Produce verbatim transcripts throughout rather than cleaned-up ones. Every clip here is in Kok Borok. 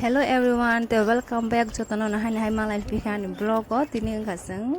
Hello everyone, te welcome back. Jotono no haino hai malai phikha ani vlog o. Tini wngkha chwng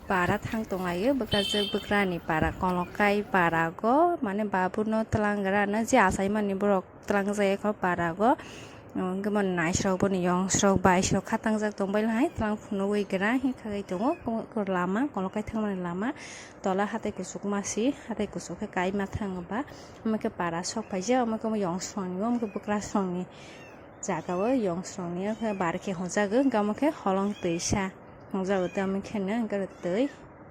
para thang tonglaio, bwkrajwk bwkrani para, Kolokai para go, mane babuno twlang gra no je achaimani borok twlang jaya kho para go. Hwnkhe bo naisrok boni yongsrok baisrok khatangjak tongbai hai twlang phunugwi gra hinkha tongo. Lama Kolokai thangmani lama, tola hatai kuchuk masi, hatai kuchuk khe kaima thang ba. Omo khe para sok phaijak, omo khe omo yongsrokni, omo khe bwkrasrokni jaga o yongsrokni, omo khe bar khe hwnjago, hwnkhe omo khe holong twisa hwnjago, tei omo khe no hwnkhe twi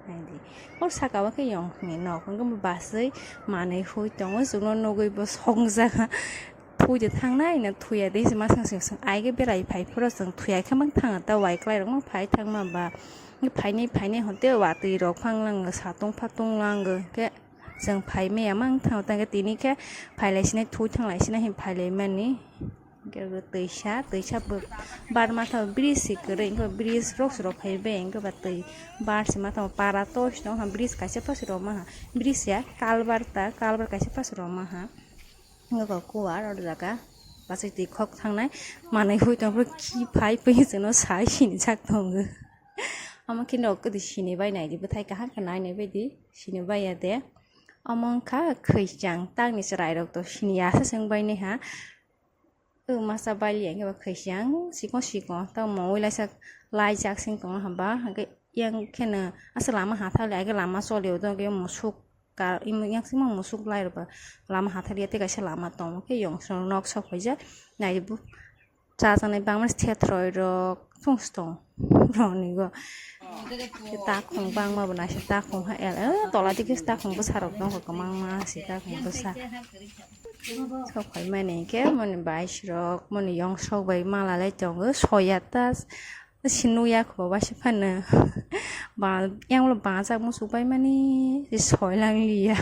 naidi. O saka o khe yongni nok, hwnkhe omo baswi manwi hui tongo, chwngno nugwi bo sokjak. Thwi de thangnai na thwiya de se ma swng swng swng ai khe berai phai phuru chwng thwiya khe mang thang ta wai kwlai rok mang phai thang ma ba. Phainai phainai hwn tei watwi rok phang lango, satung phatung lango khe. Chwng phai maya mang thang tang khe tini khe phailai sinai thwi thanglai sinai hin phailai mani. Hwnkhe twisa twisa bo bar matha bridge se kwrwi, hwnkhe bridge rok se rok phai bai, hwnkhe ba twi bar se matha para to sino ha bridge kaisa pha se rok maha, bridge ya culvert ta, culvert kaisa pha se rok maha. Hwnkhe ba kuwar o jaga bachai twi khok thangnai manwi hui tongphuru khi phai phi chwngno sai sinijak tongo. Omo khe nok kwdwi sini bai naidi, bwthai kaham khe nainai baidi sini bai ya de. Omo wngkha khwichang, tangni chwrairok to sini ya se chwng bai naiha. O masa bai liya hwnkhe ba khwichang sikon sikon tamo ui laisa laijak sing tongo hwnba, hwnkhe yang kheno aswk lama hathak liya, hwnkhe lama choli o tongkhe musuk. Ka-, imo yang sima musuk lai rwba lama hathar ya tei kaisa lama tongo khe yong song nok sok phaijak nai bu chajaknai bangma thethroi rok thung stong roni go takhung bangma bo naisa takhung ha el el tola digi takhung bwsa rok tongo kwbangma si takhung bwsa sok phaimani khe moni bais rok moni yong sok bai mala lai tongo soya ta. Sini nukya kho ba se phano ba yang ulo bachak muchuk pai mani se soi lang liya.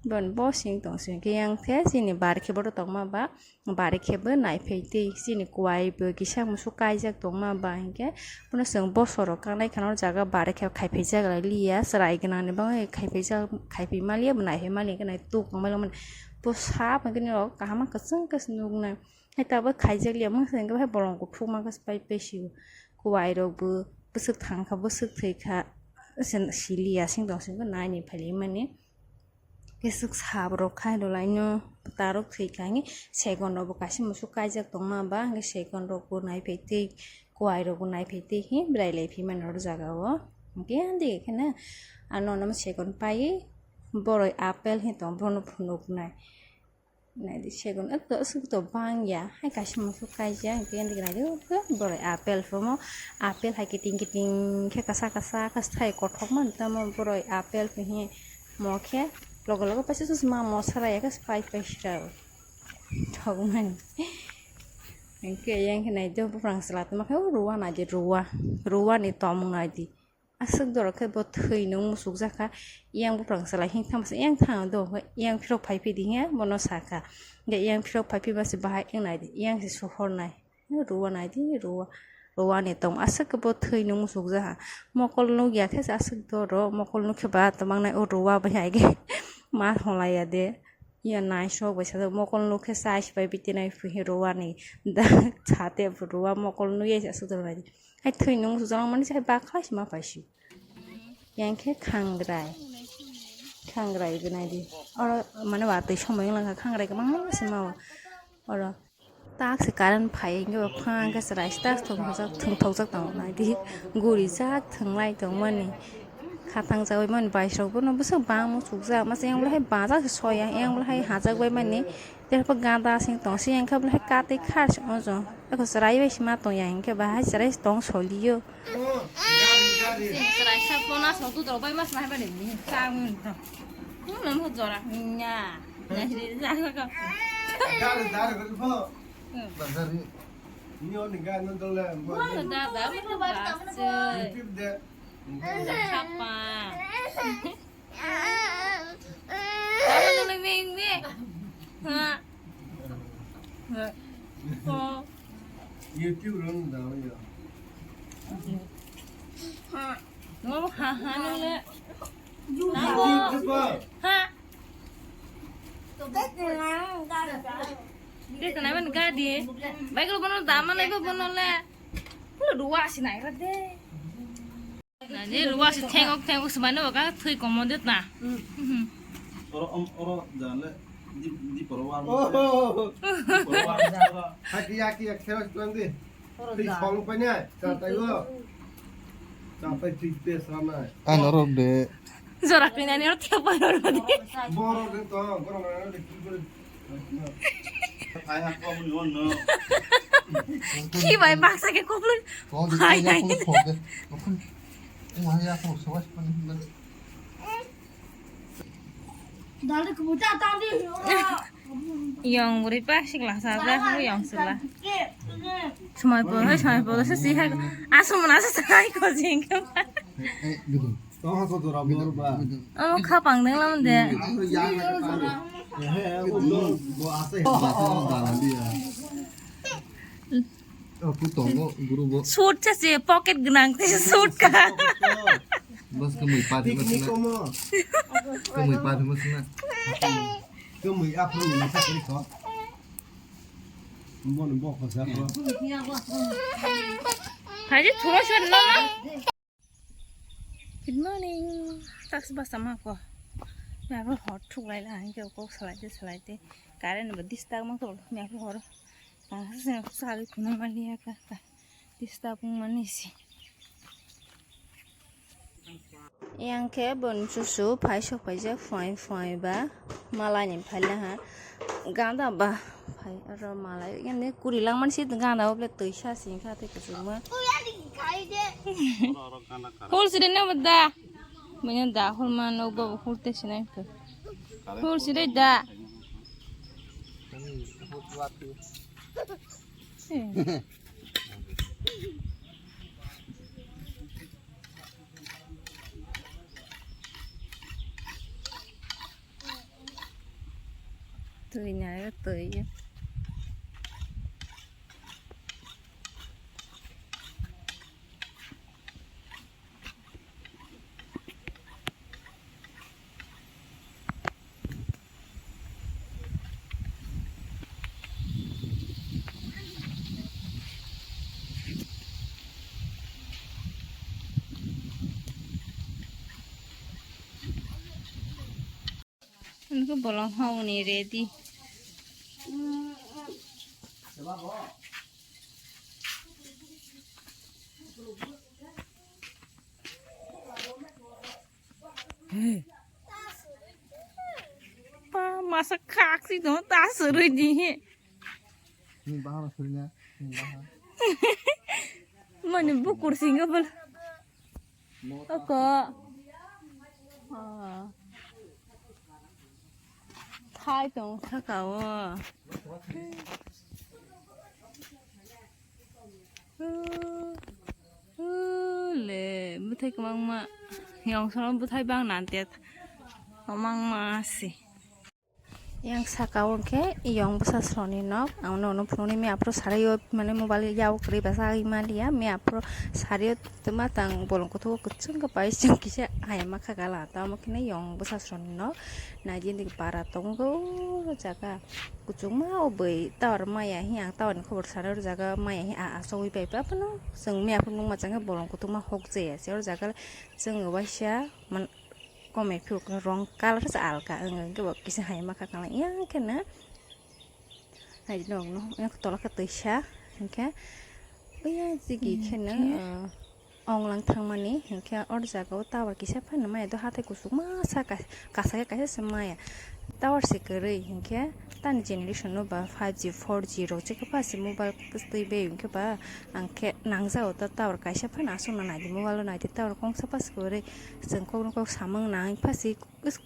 Bon bo sing tong sing khe yang the sini bar khe bodo tongma ba bar khe bo nai phai tei sini kwai bo kisa muchuk kaijak tongma ba hinkhe bono chwng bosoro kanai khana o jaga bar khe khai phai jak liya chwrai gwnang ni bagwi khai phai jak khai phai maliya bo nai phai maliya khe nai tuk tong bai mani bo sap hinkhe nini rok kaham ma kwchwng khe se nuk nai. Hai tabuk khaijak liya mungsa hwnkhe hai bolong kuphukma khe pai pai sio. Kuwai rok bo bwswk thang kha, bwswk thwi kha, siliya sing tong sing khe naini phailaimani. Bwswk sap rok khai rwlaino tarok thwi kha hwnkhe segon rok bo kaisa musuk kaijak tongma ba hwnkhe segon rok bo naiphai twi kuwai rok bo naiphai twi hwnkhe berai lai phi mani oro jaga o. Hwnkhe andike kheno ano segon paiwi boroi apple hinwi tongo bono phunuknai. Naidi segon ekto aswk to bang ya hai kaisa musuk kaijak hwnkhe naidi boroi apple phumo apple hai kiting kiting khe kasa kasa khe sai kothok mani tamo boroi apple phi mo khe logo logo paisa sosma mo sara ya khe pai pai sira thok mani hwnkhe yang khe naidi buphang chwla tongma khe o ruwa naidi ruwa ruwa ni tomung naidi. Aswk dorok khe bo thwi nung musuk jakha. Yang buphang salai hing thang masa yang thang do yang phirok phai phidi hiya bono sakha. Hingke yang phirok phai phi masa bahai wng nai di yang se suhor nai. Ruwa nai di ruwa. Ruwa ni tong aswk khe bo thwi nung musuk jakha. Mokol nuk ya khe aswk doro mokol nuk khe ba tongmang nai o ruwa bai hai khe ma holai ya de. Iya naisok bai sajak mokol nuk khe chai se pai biti nai phi ruwa ni dak chate ruwa mokol nuk ya aswk doro nai di. Hai thwi nung sujak mani se hai bakhlai se ma paisi. Yang khe khangrai. Khangrai gwnai di. Oro mane watwi somoi wng langkha khangrai kwbangma se ma o. Oro tak se current phai hwnkhe bo phang khe chwrai tak thwng thokjak tongo nai di. Guri jak thwnglai tongmani. Khathang chawi mani bais rok bono bwswk bang muchuk jak masa yang hai bajak se soya yang hai hajak bai mani. Tei bo ganda sing tong se yang khe bo hai katwi khar se ojo. Eko chwrai bai se ma tong ya hwnkhe bahai chwrai se tong soliyo. Chwrai sa pona so tu dok bai mas nai bani ni sa mun to. Hmm, nang ho jora nya. Nya ri ja ka. Dar dar ber pho. Bazar ni. Ni on ga no dole. Mo da da mo ba se. Tip de. Sapa. Apa tu ming ming? Ha. Ha. Oh. YouTube rong da ya. Ha. Ngom ha ha nang le. Nang YouTube ba. Ha. Tu bet nang ga. Deta nai ban gadi. Bai ko bono dama nai bo bono le. Pulo ruwa si nai ra de. Na ni ruwa si thengok thengok si mano ka thui komo det na. Oro, om, oro, jale, di, di poro war. Oh. Di poro war. Haki, haki, haki, haki, haki, haki. Tei song pai nai, cha tai o. Cha tai tei tei sa nai. Ano rok de. Jora kini ani rok thep pai rok de. Borok de to, borok de ki kore. Ai ha ko ni on no. Ki bai baksa ke koplun. Ko de ya ko ko de. Ko ya ko so was pan. Yong buri pa sikla sa ja, yong sila. Somai po, hai somai po, se si hai. Asum na se sai ko jing. Tong ha ko dora bor ba. Oh, kha pang deng lam de. He, he, bo ase. Oh, ku tongo, guru bo. Suit cha se pocket gnang te suit ka. Bas kemui pa de. Picnic komo. Kemui pa de mas na. Kemui apa ni masa kiri ko. Bon bo ko sa ko. Hai je thuro shot no. Good morning. Taksi basa ma ko. Mia bo hor thuk lai la hingke kok salai te salai te. Current bo disturb ma ko. Mia bo hor. Tang sa sa sali phunuk ma liya ka. Disturb wng mani se. Yang khe boni chuchu phai sok phaijak phuai phuai ba malai ni phaila ha ganda ba phai oro malai yani kuri langmani se ganda o bole twi sa sing kha tei kuchukma. Hul siri ne da. Mene da hul ma no ba hul te sinai ko. Hul siri da. Twi nai twi. Ini ke bolong hau ni ready. Pa masa khaksi dong ta suri di. Ni bahar suri na, ni bahar. Mani bukur singa bal. Oko. Ah. Thai tong saka o. Le, bwthai kwbangma. Yong salo bwthai bang nan tet. Kwbangma si. Yang saka o khe yong bwsa sroni nok. Ang no no phunukni me aphuru sario mane mobile yao kwrwi basa ai maliya. Me aphuru sario twma tang bolong kutugo kwchwng khe pai chwng kisa ayama kha gala. Tamo khe yong bwsa sroni nok. Naidi ni bara tongo jaga. Kuchukma o bwrwi tower maya hi ang tower ni khobor sana rwjaga maya hi a asogwi pai pa phano chwng mia phano nukma chang khe bolong kutukma hok jaya se o jaga chwng waisa man komai phuru rong colour se alka wng khe bo kisa hai ma kha kala yang khe na hai nok no yang tola khe twisa hinkhe oya jigi khe na. Onglang thangmani hinkhe oro jaga o tower kisa phano maya do hathai kuchukma sa ka-, kasa khe kaisa se maya tower se kwrwi hinkhe tani generation no ba five G four G rok chekhe pha se mobile kwtwi bai hinkhe ba ang khe nangjago ta tower kaisa phano aswkno naidi mobile o naidi tower kongsa pha se kwrwi chwng kok no kok samung nang pha se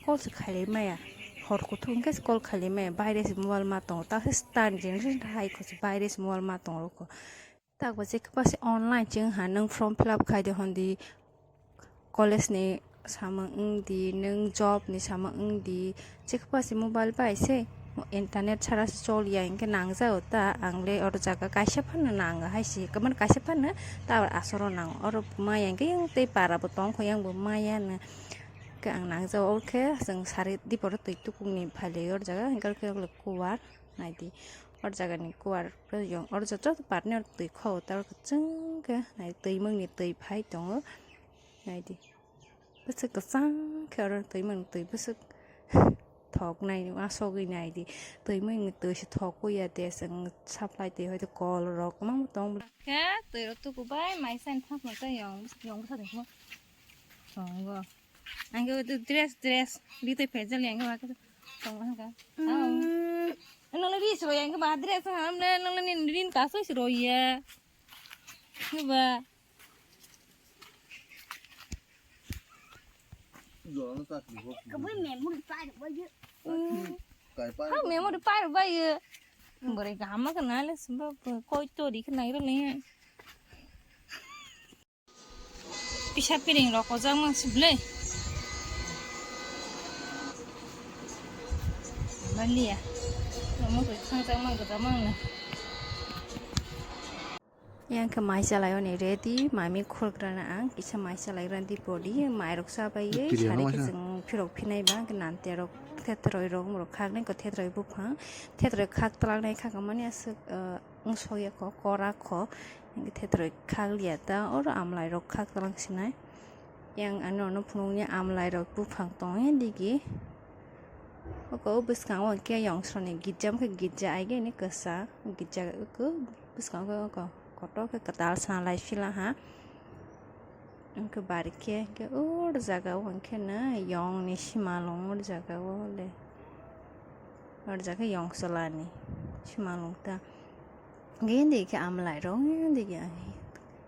call se khailai maya hor kuthuk hinkhe se call khailai maya baire se mobile ma tongo ta se tani generation hai khe se baire se mobile ma tongo. Tak bo je khe pase online chwng ha nwng form fill up khai de hwn di, college ni samung wng di, nwng job ni samung wng di, je khe pase mobile bai se internet sara se choliya hinkhe nangjago ta ang le oro jaga kaisa phano nang hai se, kaisa phano ta asoro nang oro maya hinkhe yang tei para bo tong kho yang bo maya no khe ang nangjago. Oro khe chwng sari diporo twi tukuni phailai oro jaga hinkhe oro khe kuwar naidi. Or jagani kuar yong or joto parni or twi kho tar kwchwng khe nai twi mungni twi phai tongo. Naidi. Bwswk kwchang khe oro twi mung twi bwswk thok nai asogwi naidi. Twi mung twi se thok ya de chwng supply twi hoito kol rok kwbangma tong. Khe twi rok tuku bai mai san thang thang yong yong bwsa de. Tongo. Ang khe dress dress ri twi phejal yang khe ba khe tongo hangka. Nang le ri sro yang khe ba dress ham le nang le nin rin ka soi sro ya. Khe ba. Kabui memory pai rw bai ye. Ha memory pai rw bai ye. Bore gama ka na le sumba koi to ri ka nai ro le. Pisa piring rok kojak mang sibole. Baliya. Romo koi khang jak mang gada mang na. Yang khe mai chalai oni ready, mami khulgrana ang kisa mai chalai grana di body, mai rok chabai ye, sari khe chwng phirok phinai ba, ang khe nantia rok, thetroi rok, murok khak nai ko thetroi buphang, thetroi khak twlang nai khak mani aswk, uh, wng sokya ko, kora ko, ang khe thetroi khak liya ta, oro amlai rok khak twlang sinai. Yang ano ano phunukni amlai rok buphang tongo digi. Oko o bwskango hwnkhe yong sroni girja wngkha girja aigeni kwchak girja oko bwskango oko kotor khe kwtal sana lai sila ha. Wngkhe bari khe hwnkhe o jaga o hwnkhe no yong ni simalong o jaga o le o jaga yong chwla ni simalong ta. Gini khe amlai rok, gini khe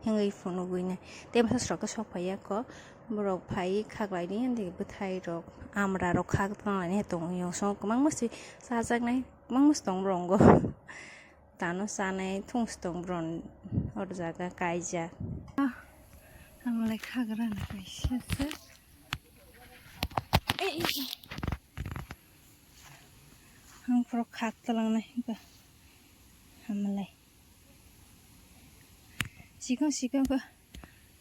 hingwi phunugwi nai. Tei bwsasrok khe sok phaiya kho, borok phai khaklai ni, gini khe bwthai rok, amra rok khak tonglaini tongo. Yong song kwbangma se chajaknai, kwbangma se tong rongo. Tano chanai thung se tong bron or jaga kaijak. Amlai khagra ni kaisa se. Ei, ei, ei. Ang phoro khak twlang nai ba. Amlai. Sikon sikon ko.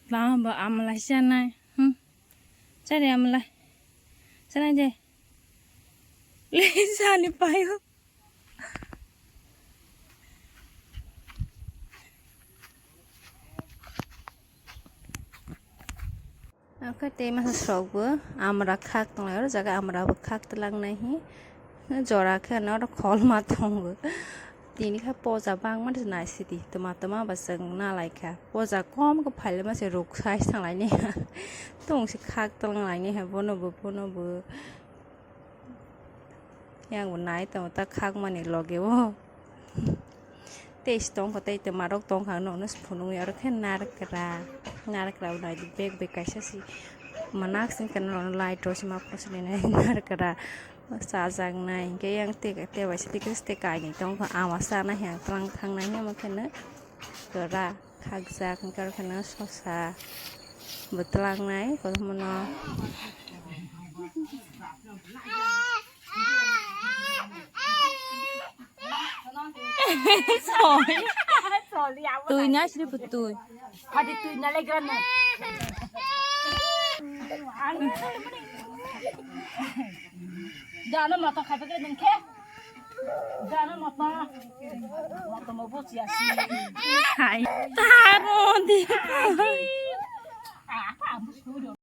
Ba ba amlai chanai. Hmm. Chari amlai. Chanai je. Le sani payo. Oke, tei masa srok bo amra khak tonglai, oro jaga amra bo khak twlang nai hi. Jora khe ano oro khol ma tongo. Tini khe poja bangma nai sidi, toma toma ba chwng na lai kha. Poja kom khe phaile ma se ruk sai thang lai ni. Tong se khak twlang lai ni ha bono bo, bono bo. Yang bo nai tongo ta khakmani loge o. Tei se tongkha tei twma rok tongkha no no phunukya oro khe narikra. Narikra bo nai di bag bai kaisa si manak sing khe no light rw sima phosni nai narikra. Chajaknai hinkhe yang tei tei bai se tei kainwi tongkha ama sana hiya twlang thangnai hwnma khe no kwra. Khakjak, hwnkhe oro kheno sosa bo twlangnai, kotorma no. Twi na sri putui. Hadi twi na legra no. Dano mata khai pekre dun khe. Dano mata. Mata mo bo siya si. Hai. Taro di. Ah, apa abu sudo.